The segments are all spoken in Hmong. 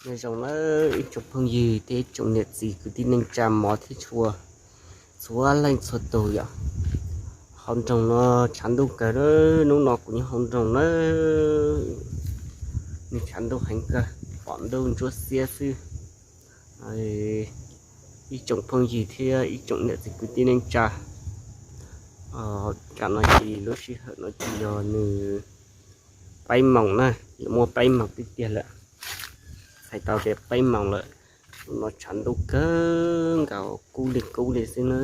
Nyob zoo nawb ib tsoom phooj ywg thiab ib tsoom niam txiv kwv tij neej tsa mov thiab tshua, txhua leej txhua tus yom. Hauv nroog no tshav ntuj kawg na, hnub no kuv nyob hauv nroog na, nws tshav ntuj heev kawg, pom ntuj ntsuab xiab xwb. Ib tsoom phooj ywg thiab ib tsoom niam txiv kwv tij neej tsa, tam no ces lub sij hawm no ces yog nws peb moos na, yuav muaj peb moos tiag tiag lawm. Txhais tau tias peb moos lawm, no tshav ntuj kawg nkaus kub li kub li xwb na.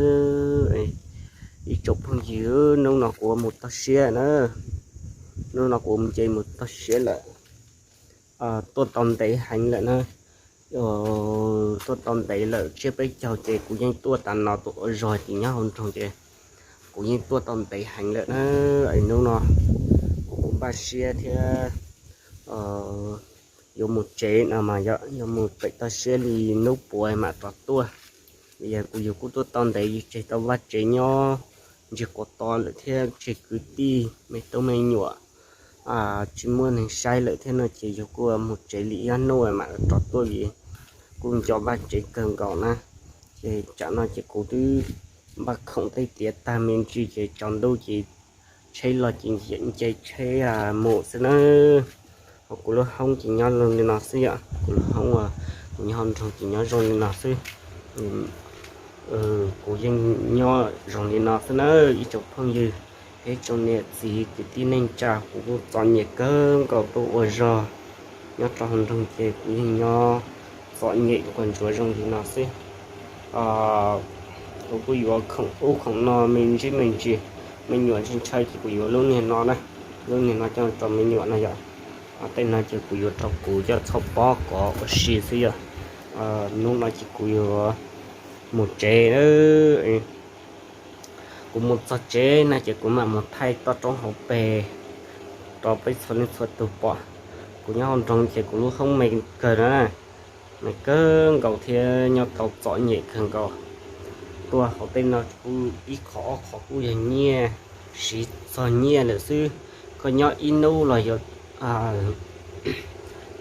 Ib tsoom phooj ywg, hnub no kuv mus toj siab na, hnub no kuv nce mus toj siab lawm, tuaj tau ntev heev lawm na. Tuaj tau ntev lawm, tsiab peb caug ces kuv yeej tuaj tas no tus ua zog ces nyob hauv nroog ces kuv yeej tuaj tau ntev heev lawm na. Es hnub no kuv kuj npaj siab thiab yuav mus tsev no mas yog yuav mus pem toj siab li hnub puav mam rov tuaj. Yog kuv yus kuj tuaj tau ntev, yus tseg tau vaj tsev nyob ntsis quav to lawm thiab tseg kwv tij me tub me nyuam tsis muaj neeg saib lawm thiab no ces yus kuj mus tsev li ib ob hnub mam rov tuaj vim kuj nco vaj tsev kawg nkaus na. Ces tsam no ces kuv twb npaj khoom tej tiav tag me ntsis ces tsaus ntuj ces tsheb los ces nce tsheb mus xwb na. Ho kuv lub hoob ces nyob zoo li no xwb yom, kuv lub hoob uas kuv nyob hauv nroog ces nyob zoo li no xwb. Kuv yeej nyob zoo li no xwb na ib tsoom phooj ywg thiab ib tsoom niam txiv kwv tij neej tsa, kuv kuj txom nyem kawg nkaus tuaj ua zog nyob rau hauv nroog ces kuv yeej nyob txom nyem quas ntsuav zoo li no xwb. Kuv kuj yuav khoom ub khoom no me ntsis me ntsis, me nyuam ntshaw ntshaw ces kuv yuav lub niag no na, lub niag no coj rau me nyuam no yom. Tej no ces kuv yuav rau kuv coj txhob pob kov ua si xwb yom. Hnub no ces kuv yuav mus tsev. Kuv mus txog tsev na ces kuv mam mus thaij toj roob hauv pes rau peb txhua leej txhua tus pom. Kuv nyob hauv nroog ces kuv lub hoob me kawg na, me kawg nkaus thiab nyob tau txom nyem kawg nkaus. Tuaj hauv tej no kuj ib qho ob qho kuj yog nyiaj, siv txog nyiaj lawm xwb. Koj nyob ib hnub los yuav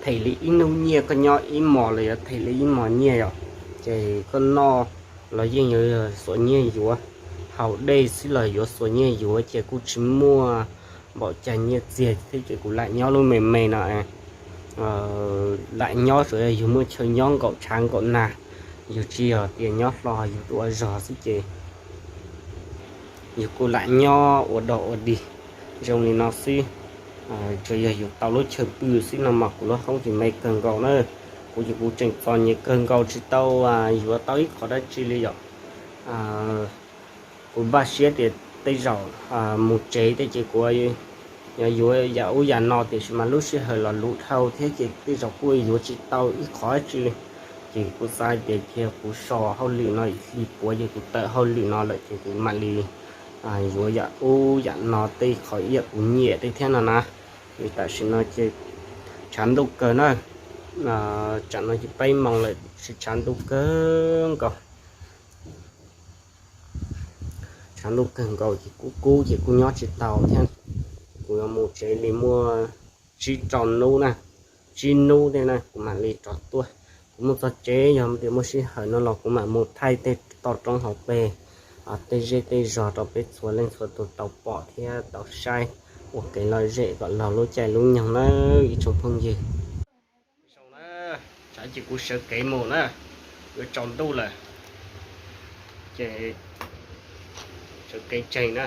them li ib hnub nyiaj, koj nyob ib hmos los yuav them li ib hmos nyiaj yom. Ces koj noj los yeej yuav xuas nyiaj yuav, haus dej xwb los yuav xuas nyiaj yuav ces kuj tsis muaj npaum cas nyiaj txiag thiab ces kuv lam nyob lub me me no. Lam nyob tsuas yog yus muaj chaw nyob nkaum tshav nkaum nag, yus tsis yog tias nyob hlo yus tuaj ua zog xwb ces yus kuj lam nyob ua dog ua dig zoo li no xwb. Tsuas yog yus tau lub chaw pw xwb no mas kuv lub hoob ces me kawg nkaus na. Kuv ces kuv tseem txom nyem kawg nkaus tsis tau yuav tau ib qho dab tsi li yom. Kuv npaj siab tias tej zaum mus tsev tej ces kuv yuav yuav yam ub yam no tiam sis mas lub sij hawm los luv dhau thiab ces tej zaum kuj yuav tsis tau ib qho dab tsi li. Ces kuv xav tias cia kuv so hauj lwm no ib hlis puav ces kuv tawm hauj lwm no lawm ces kuv mam li yuav yam ub yam no tej qhov ib yam kuv nyiam tej thiab no na. Tam sim no ces tshav ntuj kawg na, tsam no ces peb moos lawm, tshav ntuj kawg nkaus. Tshav ntuj kawg nkaus ces kub kub ces kuj nyob tsis tau thiab. Kuv yuav mus tsev li muaj tsib rau hnub na, tsib hnub tej na kuv mam li rov tuaj. Kuv mus txog tsev yog tias muaj sij hawm no los kuv mam mus thaij tej toj roob hauv pes, tej zej tej zos rau peb txhua leej txhua tus tau pom thiab tau saib ua kev lom zem kom laug lub caij lub nyoog na ib tsoom phooj ywg. Zoo na, tsam ces kuv sawv kev mus na, yuav tsaus ntuj lawm. Ces sawv kev tseg na,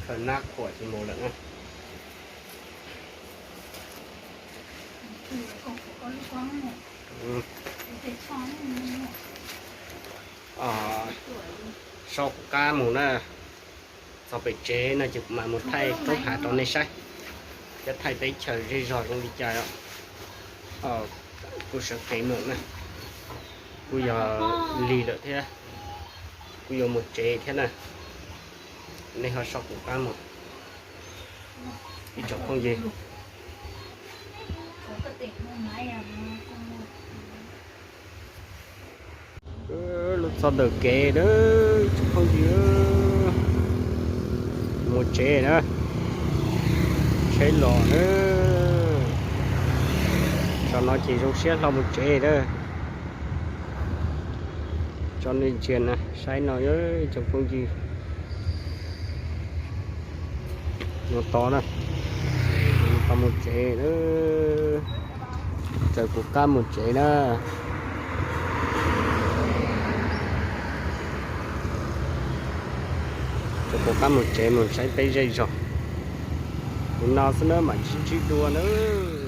khaws nab khuam ces mus lawm na. So kuv qab mus na, txog pem tsev no ces kuv mam mus thaij roob hav rau nej saib, thiab thaij teb chaws zej zog zoo li cas os. Kuv sawv kev mus na, kuj yog lig lawm thiab, kuj yuav mus tsev thiab na. Nej ho so kuv qab mus, ib tsoom phooj ywg. Lub txoj ntawm kev, ib tsoom phooj ywg, mus tsev na, tsheb los na, Tso no ces zoo siab hlo mus tsev na. Tso nej ntsia na, saib no cov phooj ywg. No to na, tau mus tsev na. Tsaws kuv qab mus tsev na. Tsaws kuv qab mus tsev mus saib peb zej zog. Kuv no xwb na mam sib ntsib dua nawb.